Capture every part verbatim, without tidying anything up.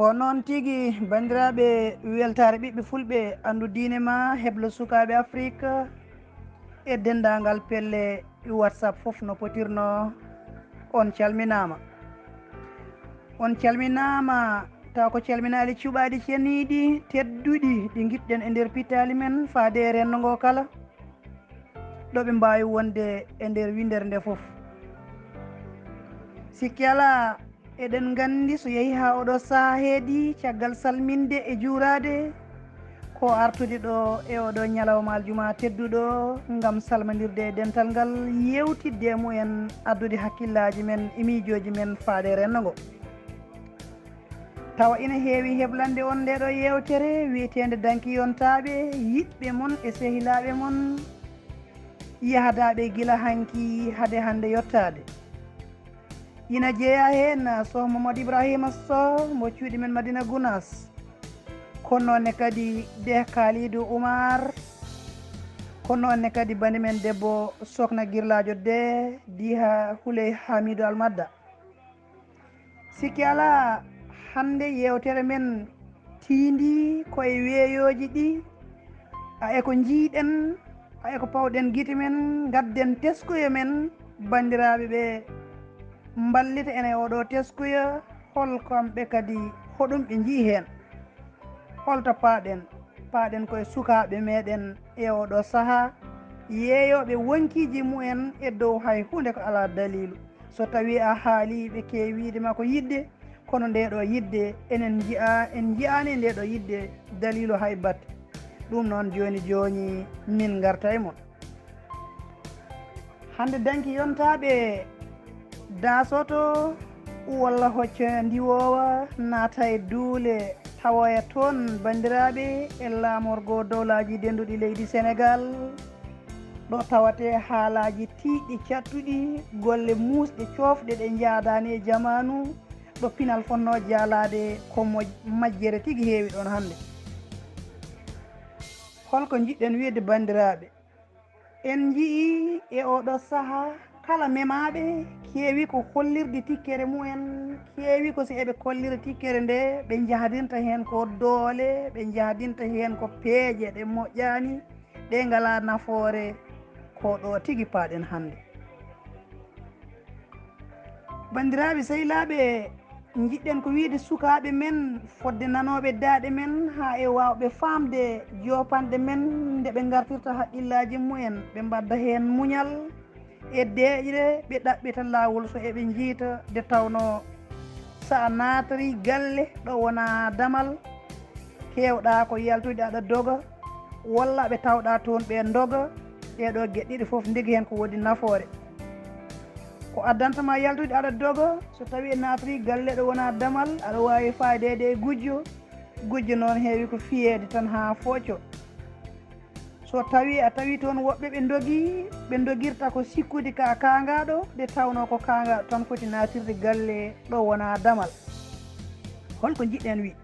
Ko noon tigi, banndiraaɓe, weltaare ɓiɓɓe fulɓe, anndu diine ma, heblo sukaaɓe Afrik e denndaangal pelle WhatsApp fof no potirnoo. On calminaama. On calminaama, taw ko calminaali cuɓaaɗi ceniiɗi, tedduɗi, ɗi ngiɗɗen e nder pittaali men faade e renndo ngo kala, ɗo ɓe mbaawi wonde e nder winndere nde fof. Sikki alaa, eɗen nganndi so yehii haa oɗo sahaa heedi, caggal salminde e juuraade, ko artude ɗo e oɗo ñalawma aljuma tedduɗo ngam salmondirde e dental ngal, yeewtidde e mumen, addude hakkillaaji men e miijooji men faade renndo ngo. Tawa ina heewi heblande on ndeeɗo yeewtere wiyeteende Danki Yontaaɓe, yiɗɓe mon e sehilaaɓe mon, yahadaaɓe gila hanki hade hannde yottaade. Ina jeyaa heen Soh Mamadou Ibrahima Soh mo cuuɗi men Madina Gunaas. Ko noon ne kadi Deh Kalidou Oumar. Ko noon ne kadi bani men debbo Sokna Girlaajo Deh, Diha Huley Hamidou Almadda. Sikki alaa, hannde yeewtere men tiindii ko e weeyooji ɗi, a e ko njiiɗen, a e ko pawɗen gite men, ngadden teskuya men, banndiraaɓe ɓe mballita en e oɗo teskuya, hol kamɓe kadi, hoɗum ɓe njii heen? Holto paaɗen? Paaɗen ko e sukaaɓe meɗen e oɗo sahaa, yeeyooɓe wonkiiji mumen e dow hay huunde ko alaa daliilu. So tawii a haalii, ɓe keewi wiyde ma ko yiɗde, kono nde ɗo yiɗde enen njiya, en njiyaani nde ɗo yiɗde daliilu hay batte. Ɗum noon jooni jooni min ngarta e mon. Hannde Danki Yontaaɓe daasoto walla hocca ndiwoowa naata e duule, tawoya toon banndiraaɓe e laamorgo dowlaaji dennduɗi leydi Senegaal, ɗo tawatee haalaaji tiiɗɗi caɗtuɗi, golle muusɗe coofɗe ɗe njaadaani e jamaanu, ɗo pinal fotnoo jaalaade ko mo-, majjere tigi heewi ɗoon hannde. Holko njiɗɗen wiyde banndiraaɓe? En njiyii e oɗo sahaa kala memaaɓe keewi ko hollirde tikkere mumen, keewi ko so eɓe kollira tikkere nde, ɓe njahdinta heen ko doole, ɓe njahdinta heen ko peeje ɗe moƴƴaani, ɗe ngalaa nafoore, ko ɗo tigi paaɗen hannde. Banndiraaɓe sehilaaɓe, njiɗɗen ko wiyde sukaaɓe men, fodde nanooɓe daaɗe men, haa e waawɓe faamde joopanɗe men, nde ɓe ngartirta haqqillaaji mumen, ɓe mbadda heen muñal e deeƴre, ɓe ɗaɓɓita laawol so eɓe njiyta, nde tawnoo so a naatarii galle ɗo wonaa damal, keewɗaa ko yaltude aɗa doga, walla ɓe tawɗaa toon ɓe ndoga, ɗee ɗoo geɗe ɗiɗi fof ndigi heen ko woodi nafoore. Ko addanta ma yaltude aɗa doga, so tawii a naatarii galle ɗo wonaa damal, aɗa waawi faadeede e gujjo, gujjo noon heewi ko fiyeede tan haa fooco. So tawii a tawii toon woɓɓe ɓe ndogii, ɓe ndogirta ko sikkude ka kaangaaɗo, nde tawnoo ko kaangaaɗo tan foti naatirde galle ɗo wonaa damal. Holko njiɗɗen wi?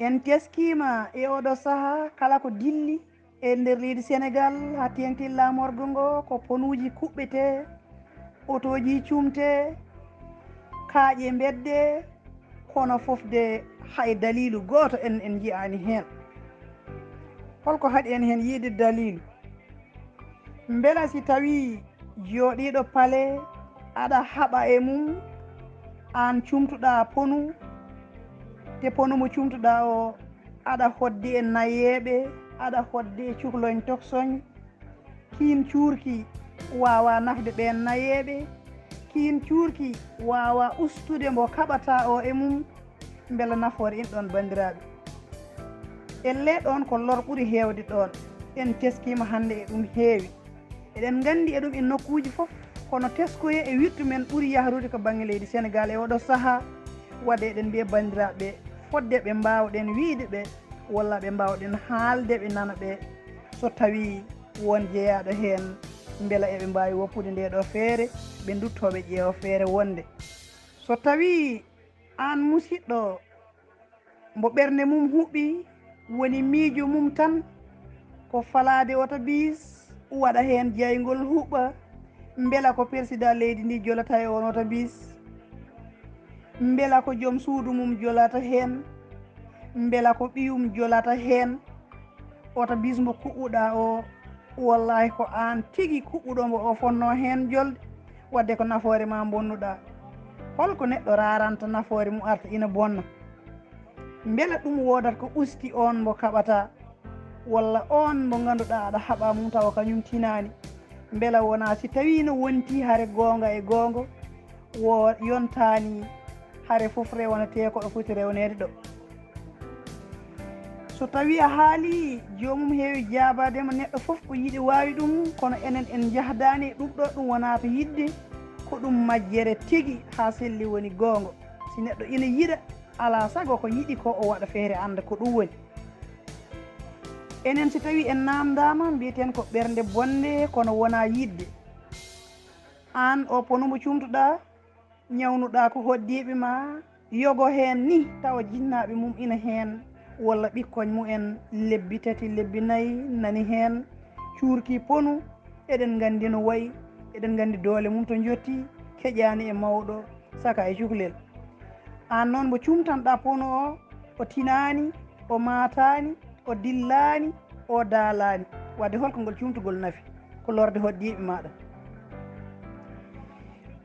En teskiima e oɗo sahaa, kala ko dilli e nder leydi Senegaal haa teeŋti laamorgo ngo, ko ponuuji kuɓɓetee, otooji cumtee, kaaƴe mbeddee, kono fof de hay daliilu gooto en, en njiyaani heen. Holko haɗi en heen yiyde daliilu? Mbela si tawii jooɗiiɗo pale, aɗa haɓa e mum, aan cumtuɗaa ponu, te ponu mo cumtuɗaa o, aɗa hoddi e nayeeɓe, aɗa hoddi e cukloñ toksoñ, kiin cuurki waawaa nafde ɓeen nayeeɓe, kiin cuurki waawaa ustude mbo kaɓataa o e mum, mbela nafoore in ɗoon, banndiraaɓe? Ellee ɗoon ko lor ɓuri heewde ɗoon. En teskiima hannde e ɗum heewi. Eɗen nganndi e ɗum e nokkuuji fof, kono teskoye e wiɗto men ɓuri yahrude ko bannge leydi Senegaal e oɗo sahaa. Waɗde eɗen mbiya banndiraaɓe, fodde ɓe mbaawɗen wiyde ɓe, walla ɓe mbaawɗen haalde ɓe nana ɓe, so tawii won jeyaaɗo heen, mbela eɓe mbaawi woppude nde ɗo feere, ɓe nduttoo ɓe ƴeewa feere wonde. So tawii aan musiɗɗo, mbo ɓernde mum huɓɓi, woni miijo mum tan ko falaade oto bis, waɗa heen jayngol huɓɓa, mbela ko persidaa leydi ndi jolata e oon oto bis? Mbela ko joom suudu mum jolata heen? Mbela ko ɓiyum jolata heen? Oto bis mbo kuɓɓuɗaa o, wallaahi ko aan tigi kuɓɓuɗo mbo o fotnoo heen jolde, wadde ko nafoore ma mbonnuɗaa. Hol ko neɗɗo raaranta nafoore mum arta ina bonna? Mbela ɗum woodat ko usti oon mbo kaɓataa, walla oon mbo ngannduɗaa aɗa haɓa mum tawa kañum tinaani? Mbela wonaa si tawii no wontii hare goonga e goongo, wo yontaani hare fof rewanetee ko ɗo foti rewneede ɗo? So tawii a haalii, joomum heewi jaabaade ma, neɗɗo fof ko yiɗi waawi ɗum, kono enen en njahdaani e ɗum ɗo, ɗum wonaa to yiɗde, ko ɗum majjere tigi haa selli woni goongo. Si neɗɗo ina yiɗa, alaa sago ko yiɗi ko o waɗa feere annda ko ɗum woni. Enen si tawii en naamndaama, mbiyeten ko ɓernde bonnde, kono wonaa yiɗde. Aan o pono mo cuumtuɗaa, ñawnuɗaa ko hoɗdiiɓe ma, yogo heen ni tawa jinnaaɓe mum ina heen, walla ɓikkoñ mumen lebbi tati, lebbi nayi nani heen, cuurki ponu, eɗen nganndi no wayi, eɗen nganndi doole mum to njotti, keƴaani e mawɗo, saka e cuklel. Aan noon mbo cuumtanɗaa ponu o, o tinaani, o maataani, o dillaani, o daalaani. Wadde hol ko ngol cuumtugol nafi? Ko lorde hoɗdiiɓe maaɗa.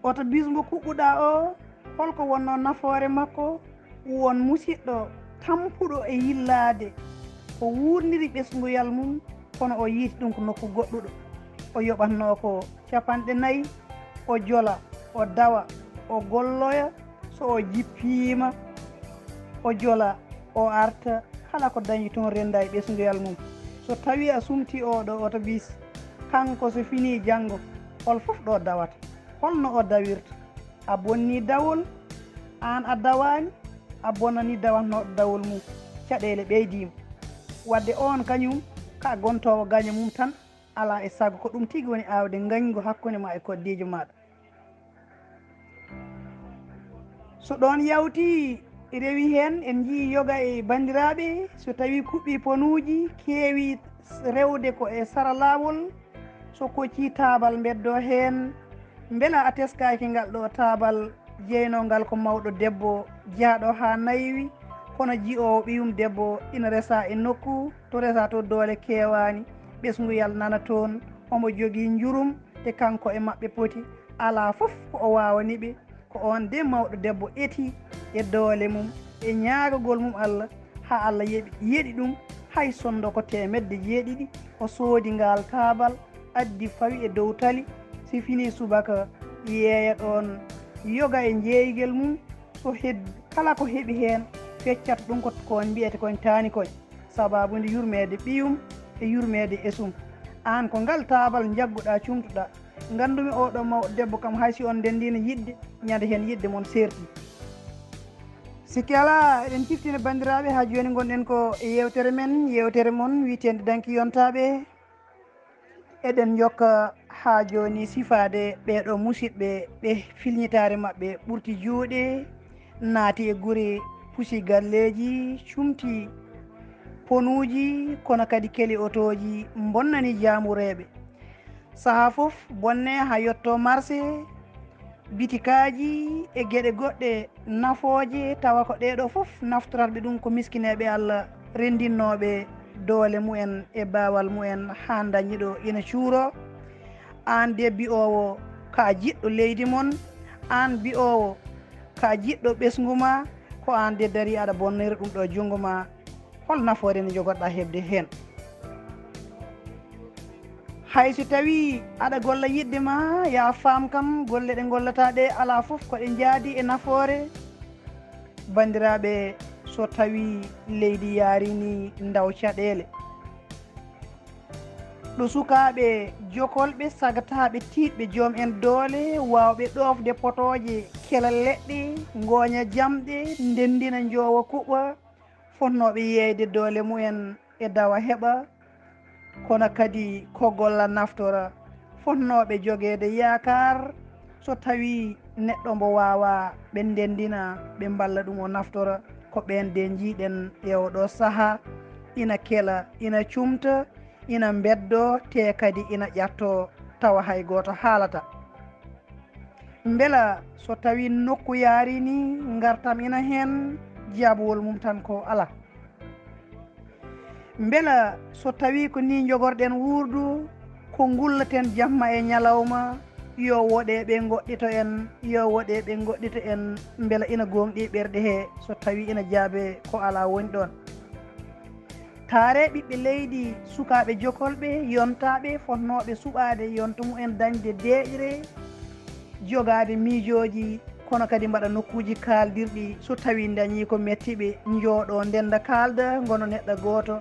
Oto bis mbo kuɓɓuɗaa o, hol ko wonnoo nafoore makko? Won musiɗɗo tampuɗo e yillaade ko wuurniri ɓesnguyal mum, kono o yiiti ɗum ko nokku goɗɗuɗo. O yoɓatnoo ko capanɗe nayi, o jola, o dawa, o golloya, so o jippiima, o jola, o arta, kala ko dañi toon rennda e ɓesnguyal mum. So tawii a sumtii oo ɗoo otobis, kanko so finii janngo, hol fof ɗo dawata? Hol no o dawirta? A bonnii dawol, aan a dawaani, a bonanii dawatnooɗo dawol mum, caɗeele ɓeydiima. Wadde oon kañum, ka gontoowo gaño mum tan, alaa e sago ko ɗum tigi woni aawde ngañgu hakkunde ma e koddiijo maaɗa. So ɗoon yawti, rewi heen, en njiyii yoga e banndiraaɓe, so tawii kuɓɓii ponuuji, keewi rewde ko e sara laawol, so koccii taabal mbeddoo heen, mbela a teskaaki ngal ɗo taabal jeynoo ngal ko mawɗo debbo jaaɗo haa naywi, kono ji'oowo ɓiyum debbo ina resaa e nokku to resaa to doole keewaani, ɓesnguyal nana toon, omo jogii njurum, te kanko e maɓɓe poti, alaa fof ko o waawani ɓe. Ko oon de mawɗo debbo eti e doole mum, e ñaagagol mum Allah, haa Allah yeɓi, yeɗi ɗum, hay sonndo ko teemedde jeeɗiɗi, o soodi ngaal taabal, addi fawi e dow tali, si finii subaka yeeya ɗoon yoga e njeeygel mum, so hed-, kala ko heɓi heen, feccata ɗum ko koñ mbiyete koñ taani koñ, sabaabu nde yurmeede ɓiyum e yurmeede esum. Aan ko ngal taabal njagguɗaa, cumtuɗaa. Nganndumi oo ɗoo mawɗo debbo kam, hay si on ndenndiino yiɗde, ñande heen yiɗde mon seerti. Sikki alaa, eɗen ciftina banndiraaɓe, haa jooni ngonɗen ko e yeewtere men, yeewtere mon wiyeteende Danki Yontaaɓe. Eɗen njokka haa jooni sifaade ɓee ɗoo musiɗɓe, ɓe filñitaare maɓɓe ɓurti juuɗe, naati e gure, pusi galleeji, cumti ponuuji, kono kadi keli otooji, mbonnani jaamureeɓe. Sahaa fof, bonne haa yottoo marse, bitikaaji e geɗe goɗɗe nafooje, tawa ko ɗee ɗoo fof naftorata ɓe ɗum ko miskineeɓe Allah renndinnooɓe doole mumen e baawal mumen haa ndañi ɗo ina cuuroo. Aan de bi'oowo ka jiɗɗo leydi mon, aan bi'oowo ka jiɗɗo ɓesngu ma, ko aan de darii aɗa bonnira ɗum ɗo junngo ma. Hol nafoore nde njogotoɗaa heɓde heen? Hay so tawii aɗa golla yiɗde ma, yaa faam kam, golle ɗe ngollataa ɗe alaa fof ko ɗe njaadi e nafoore. Banndiraaɓe, so tawii leydi yaarii ni ndaw caɗeele. Ɗo sukaaɓe jokolɓe, sagataaɓe, tiiɗɓe, joom en doole, waawɓe ɗoofde potooje, kela leɗɗe, ngooña jamɗe, ndenndina njoowa kuɓa, fotnooɓe yeeyde doole mumen e dawa heɓa, kono kadi ko golla naftora, fotnooɓe jogeede yaakaar, so tawii neɗɗo mbo waawaa ɓe ndenndina, ɓe mballa ɗum o naftora, ko ɓeen de njiiɗen e oo ɗoo sahaa ina kela, ina cumta, ina mbeddoo, te kadi ina ƴattoo, tawa hay gooto haalataa. Mbela so tawii nokku yaari nii, ngartam ina heen, jaabawol mum tan ko alaa. Mbela so tawii ko nii njogorɗen wuurdu, ko ngullaten jamma e ñalawma, yo woɗeeɓe ngoɗɗito en, yo woɗeeɓe ngoɗɗito en, mbela ina gooŋɗii ɓerɗe hee so tawii ina jaabee ko alaa woni ɗoon. Taaree ɓiɓɓe leydi, sukaaɓe jokolɓe, yontaaɓe, fotnooɓe suɓaade yonto mumen, dañde deeƴre, jogaade miijooji, kono kadi mbaɗa nokkuuji kaaldirɗi. So tawii ndañii ko metti ɓe, njooɗoo, ndennda, kaalda, ngona neɗɗo gooto,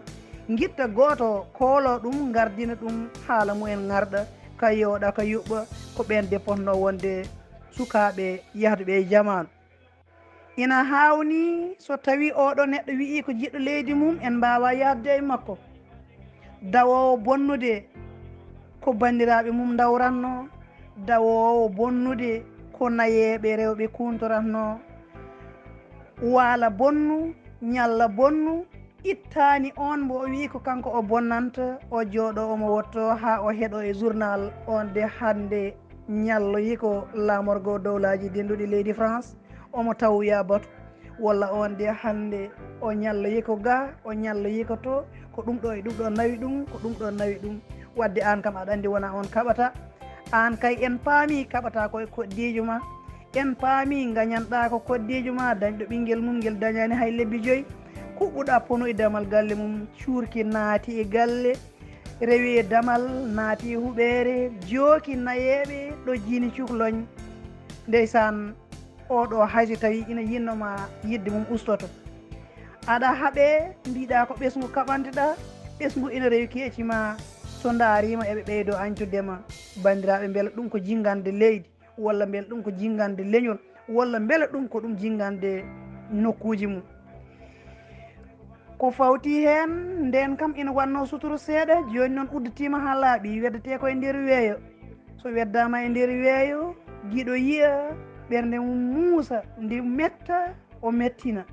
ngitta gooto, kooloo ɗum, ngardina ɗum, haala mumen ŋarɗa, ka yooɗa, ka yuɓɓa, ko ɓeen de potnoo wonde sukaaɓe yahduɓe e jamaanu. Ina haawnii so tawii ooɗo neɗɗo wi'ii ko jiɗɗo leydi mum, en mbaawaa yahdude e makko. Dawoowo bonnude ko banndiraaɓe mum ndawratnoo, dawoowo bonnude ko nayeeɓe rewɓe kuuntoratnoo. Waala bonnu, ñalla bonnu, ittaani oon mbo o wi'i ko kanko o bonnanta, o jooɗoo omo wottoo haa o heɗoo e journal oon de hannde ñalloyi ko laamorgo dowlaaji dennduɗi leydi France, omo tawoya batu, walla oon de hannde o ñalloyi ko ga, o ñalloyi ko to, ko ɗum ɗo e ɗum ɗo nawi ɗum, ko ɗum ɗo nawi ɗum. Wadde aan kam aɗa anndi wonaa oon kaɓata. Aan kay en paami kaɓata ko e koddiijo ma. En paami ngañanɗaa ko koddiijo ma, dañɗo ɓinngel mum ngel dañaani hay lebbi joyi. Kuɓɓuɗaa pono e damal galle mum, cuurki naati e galle, rewi e damal, naati e huɓeere, jooki nayeeɓe, ɗo jiini cukloñ. Ndeysaan, oɗo hay so tawii ina yiɗno ma, yiɗde mum ustoto. Aɗa haɓee, mbiɗaa ko ɓesngu kaɓanteɗaa, ɓesngu ina rewi keeci ma, so ndaariima eɓe ɓeydo añtude ma. Banndiraaɓe, mbela ɗum ko jinngande leydi, walla mbela ɗum ko jinngande leñol, walla mbela ɗum ko ɗum jinngande nokkuuji mum? Ko fawti heen, ndeen kam ina wannoo suturu seeɗa, jooni noon udditiima haa laaɓi, weddetee ko e nder weeyo. So weddaama e nder weeyo, giɗo yiya, ɓernde mum muusa, nde metta, o mettina.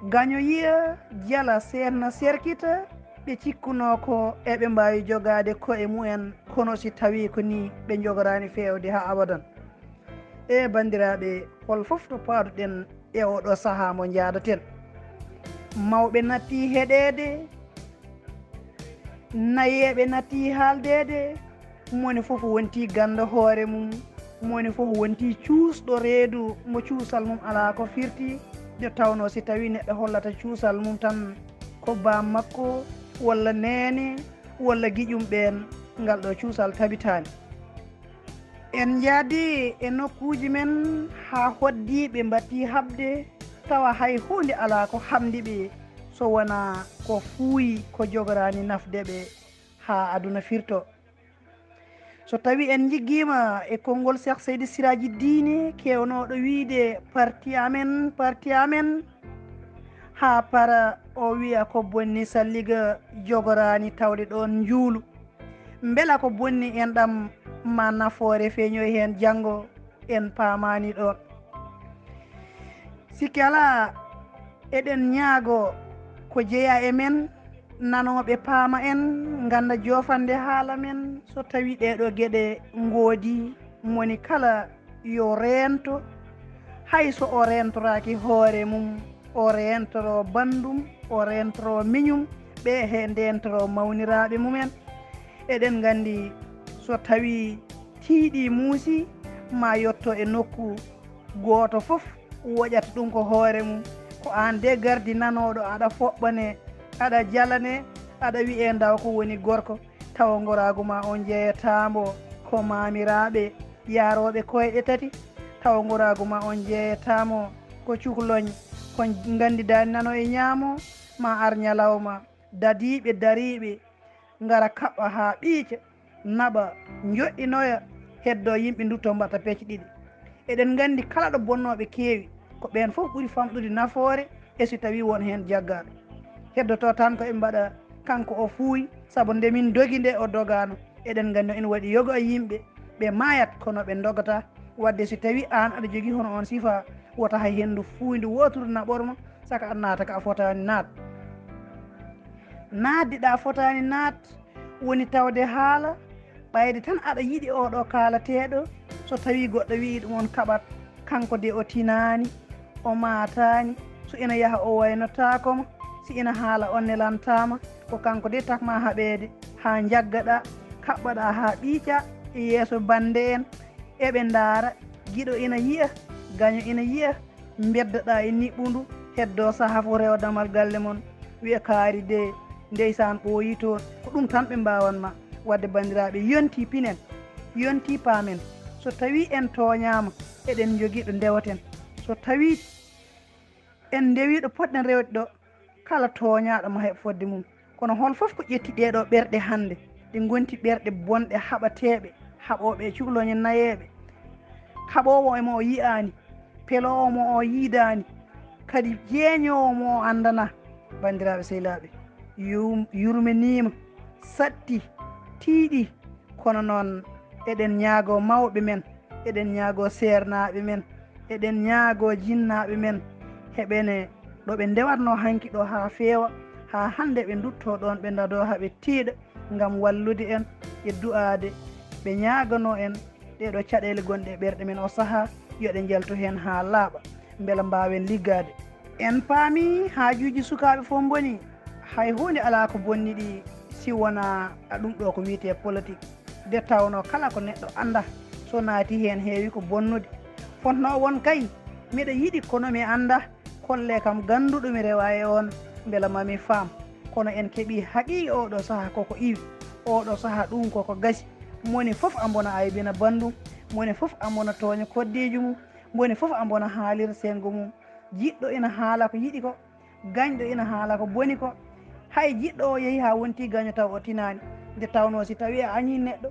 Gaño yiya, jala, seerna, serkita, ɓe cikkunoo ko eɓe mbaawi jogaade koye mumen, kono si tawii ko nii, ɓe njogoraani feewde haa abadan. E banndiraaɓe, hol fof to paaduɗen e oɗo sahaa mo njaadaten? Mawɓe nattii heɗeede, nayeeɓe nattii haaldeede, moni fof wontii gannda hoore mum, moni fof wontii cuusɗo reedu mo cuusal mum alaa ko firti, nde tawnoo si tawii neɗɗo hollata cuusal mum tan ko baam makko, walla neene, walla giƴum ɓeen, ngal ɗo cuusal tabitaani. En njaadi e nokkuuji men haa hoddiiɓe mbattii haɓde, tawa hay huunde alaa ko haɓndi ɓe, so wonaa ko fuuyi ko jogoraani nafde ɓe haa aduna firto. So tawii en njiggiima e konngol Seex Seydi Siraaji Diine keewnooɗo wiyde parti amen, parti amen, haa para o wiya ko bonni salliga jogoraani tawde ɗoon njuulu. Mbela ko bonni enɗam ma nafoore feeñoy heen janngo, en paamaani ɗoon. Sikki alaa, eɗen ñaago ko jeyaa e men, nanooɓe paama en, ngannda joofande haala men, so tawii ɗeeɗoo geɗe ngoodi, moni kala yo reento, hay so o reentoraaki hoore mum, o reentoroo banndum, o reentoroo miñum, ɓe he ndeentoroo mawniraaɓe mumen. Eɗen nganndi so tawii tiiɗii muusii, ma yotto e nokku gooto fof woƴat ɗum ko hoore mum. Ko aan de gardi nanooɗo, aɗa foɓɓane, aɗa jalane, aɗa wiyee ndaw ko woni gorko. Tawa ngoraagu ma on jeeyataamo ko maamiraaɓe yaarooɓe koyɗe tati. Tawa ngoraagu ma on jeeyataamo ko cukloñ, ko nganndidaani nano e ñaamo, ma ar ñalawma, dadiiɓe dariiɓe ngara kaɓɓa haa ɓiica, naɓa, njoɗɗinoya, heddoo yimɓe nduttoo mbaɗta peeje ɗiɗi. Eɗen nganndi kala ɗo bonnooɓe keewi, ko ɓeen fof ɓuri famɗude nafoore, e si tawii won heen jaggaaɗo. Heddotoo tan ko ɓe mbaɗa kanko o fuuy, sabu nde min dogi nde o dogaano. Eɗen nganndi ina waɗi yoga e yimɓe, ɓe maayat kono ɓe ndogataa. Wadde si tawii aan aɗa jogii hono oon sifaa, wota hay henndu fuuyndu wooturu naɓor ma, saka a naata ka a fotaani naat. Naatde ɗa fotaani naat woni tawde haala, ɓayde tan aɗa yiɗi oɗo kaalateeɗo, So tawii goɗɗo wiyi ɗum on kaɓat, kanko de o tinaani, o maataani, so ina yaha o waynotaako ma, si ina haala on nelantaama, ko kanko de takmaa haɓeede, haa njaggaɗaa, kaɓɓaɗaa haa ɓiica e yeeso bannde en, eɓe ndaara, giɗo ina yiya, gaño ina yiya, mbeddaɗaa e niɓɓundu, heddoo sahaa fof rewa damal galle mon, wiya kaari de, ndeysaan ɓooyii toon, ko ɗum tan ɓe mbaawan ma. Wadde banndiraaɓe, yontii pinen, yontii paamen, so tawii en tooñaama, eɗen njogii ɗo ndewaten, so tawii en ndewii ɗo potɗen rewde ɗo, kala tooñaaɗo ma heɓ fodde mum. Kono hol fof ko ƴetti ɗeeɗo ɓerɗe hannde, ɗe ngonti ɓerɗe bonɗe, haɓateeɓe, haɓooɓe e cuklooñe nayeeɓe, haɓoowo e mo o yiyaani, peloowo mo o yiidaani, kadi jeeñoowo mo o anndanaa. Banndiraaɓe sehilaaɓe, yum- yurminiima, satti, tiiɗi. Kono noon, eɗen ñaagoo mawɓe men, eɗen ñaagoo seernaaɓe men, eɗen ñaagoo jinnaaɓe men, heɓene ɗo ɓe ndewatnoo hanki ɗo haa feewa, haa hannde ɓe nduttoo ɗoon, ɓe ndadoo haa ɓe tiiɗa, ngam wallude en e du'aade, ɓe ñaaganoo en ɗeeɗo caɗeele gonɗe e ɓerɗe men o sahaa, yo ɗe njaltu heen haa laaɓa, mbela mbaawen liggaade. En paami haajuuji sukaaɓe fof mboni, hay huunde alaa ko bonni ɗi, si wonaa ɗum ɗo ko wiyetee politik. Nde tawnoo kala ko neɗɗo annda, so naati heen heewi ko bonnude. Fotnoo won kay, miɗa yiɗi kono mi annda, kolle kam gannduɗo mi rewa e on, mbela ma mi faam. Kono en keɓii haqiiqa oɗo sahaa koko iwi, oɗo sahaa ɗum koko gasi. Moni fof ambona aybina banndum, moni fof ambona tooña koddiijo mum, moni fof ambona haalira senngo mum. Jiɗɗo ina haala ko yiɗi ko, gañɗo ina haala ko boni ko. Hay jiɗɗo o yehi haa wonti gaño taw o tinaani. Nde tawnoo si tawii a añii neɗɗo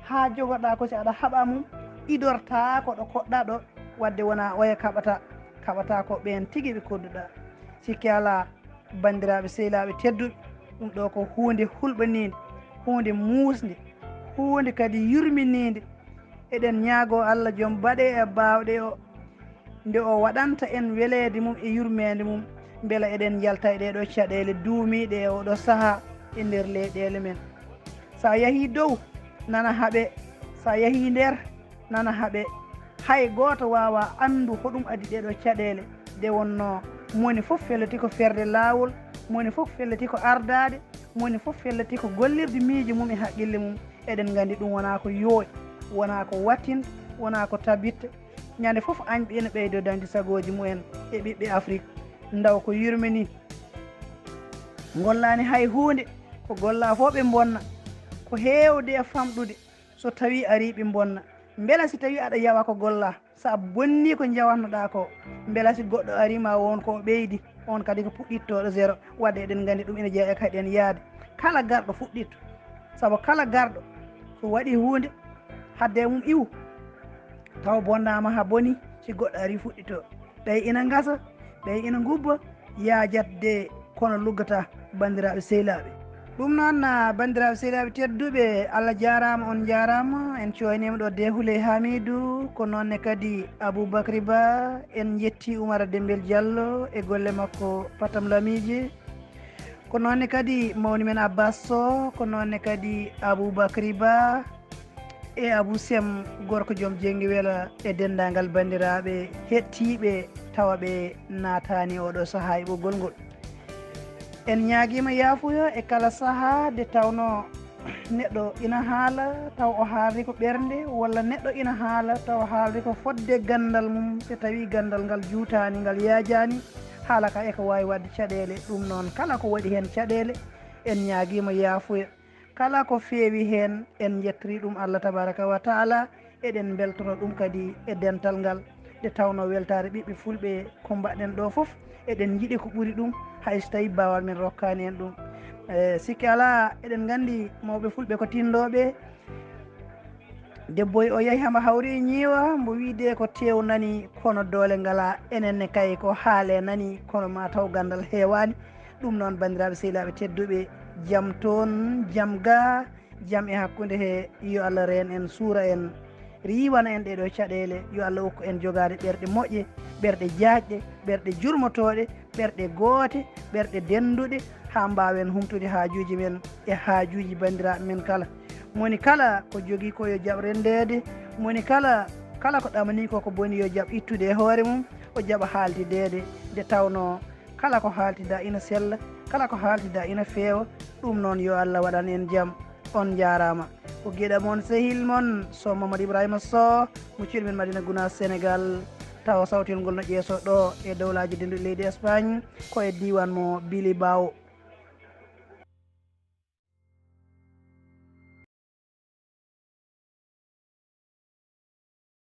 haa jogoɗaa ko si aɗa haɓa mum, idortaa ko ɗo koɗɗaa ɗo, wadde wonaa oya kaɓata, kaɓata ko ɓeen tigi ɓe kodduɗaa. Sikke alaa, banndiraaɓe sehilaaɓe tedduɓe, ɗum ɗo ko huunde hulɓaniinde, huunde muusnde, huunde kadi yurminiinde. Eɗen ñaagoo Allah joom baɗe e baawɗe o, nde o waɗanta en weleede mum e yurmeende mum, mbela eɗen njalta e ɗeeɗo caɗeele duumiiɗe e oɗo sahaa e nder leyɗeele men. So a yahii dow, nana haɓe, so a yahii nder, nana haɓe. Hay gooto waawaa anndu hoɗum addi ɗeeɗo caɗeele, nde wonnoo moni fof felliti ko ferde laawol, moni fof felliti ko ardaade, moni fof felliti ko gollirde miijo mum e haqqille mum. Eɗen nganndi ɗum wonaa ko yooɗi, wonaa ko wattinta, wonaa ko tabitta. Ñande fof añɓe ina ɓeydo dañde sagooji mumen e ɓiɓɓe Afrik. Ndaw ko yurmini. Ngollaani hay huunde, ko gollaa fof ɓe mbonna. Ko heewde e famɗude, so tawii arii ɓe mbonna. Mbela si tawii aɗa yawa ko gollaa, so a bonnii ko njawatnoɗaa ko, mbela si goɗɗo arii ma won ko o ɓeydi, on kadi ko puɗɗittooɗo zéro. Wadde eɗen nganndi ɗum ina jeyaa e kadi en yaade. Kala garɗo fuɗɗitto. Sabu kala garɗo so waɗi huunde, hadde mum iwu, taw bonnaama haa boni, si goɗɗo arii fuɗɗitoo. Ɓey ina ngasa, ɓey ina ngubba, yaajat de kono luggata, banndiraaɓe sehilaaɓe. Ɗum noon, ah, banndiraaɓe sehilaaɓe tedduɓe, Allah jaaraama, on njaaraama. En cooyniima ɗo Dehuley Hamidou, ko noon ne kadi Aboubacry Ba, en njetti Oumar Dembel Diallo e golle makko patam lamiije. Ko noon ne kadi mawni men Abbas Sow, ko noon ne kadi Aboubacry Ba e Abou Sem, gorko joom jenngi wela, e denndaangal banndiraaɓe heɗtiiɓe tawa ɓe naataani oɗo sahaa e ɓoggol ngol. En ñaagiima yaafuya e kala sahaa nde tawnoo neɗɗo ina haala taw o haalri ko ɓernde, walla neɗɗo ina haala taw haalri ko fodde ganndal mum, so tawii ganndal ngal juutaani, ngal yaajaani, haala ka eko waawi waɗde caɗeele. Ɗum noon, kala ko waɗi heen caɗeele, en ñaagiima yaafuya. Kala ko feewi heen, en njettorii ɗum Allah tabaaraka wa taala, eɗen mbeltoto ɗum kadi e dental ngal, nde tawnoo weltaare ɓiɓɓe fulɓe ko mbaɗɗen ɗo fof, eɗen njiɗi ko ɓuri ɗum, hay so tawii baawal men rokkaani en ɗum. E, sikke alaa, eɗen nganndi mawɓe fulɓe ko tinndooɓe. Debbo o yahi hamo hawri e ñiiwa, mbo wiide ko teew nani, kono doole ngalaa. Enen ne kay ko haale nani, kono ma taw ganndal heewaani. Ɗum noon, banndiraaɓe sehilaaɓe tedduɓe, jam toon, jam gaa, jam e hakkunde he, yo Allah reen en, suura en, riiwana en ɗee ɗoo caɗeele, yo Allah okku en jogaade ɓerɗe moƴƴe, ɓerɗe jaajɗe, ɓerɗe jurmotooɗe, ɓerɗe goote, ɓerɗe dennduɗe, haa mbaawen humtude haajuuji men e haajuuji banndiraaɓe men kala. Moni kala ko jogii ko yo jaɓ renndeede, Moni kala, kala ko ɗamanii ko ko boni yo jaɓ ittude e hoore mum, o jaɓa haaltideede. Nde tawnoo kala ko haaltidaa ina sella, kala ko haaltidaa ina feewa, ɗum noon yo Allah waɗan en jam. On njaaraama. Ko geɗa mon sehil mon Sow Mamadou Ibrahima Sow, mo cuuɗi men Madina Gounass Sénégal. Tawa sawtol ngol no ƴeeso ɗo e dowlaaji denduɗi leydi Espagne, ko e diiwaan mo Bilibao.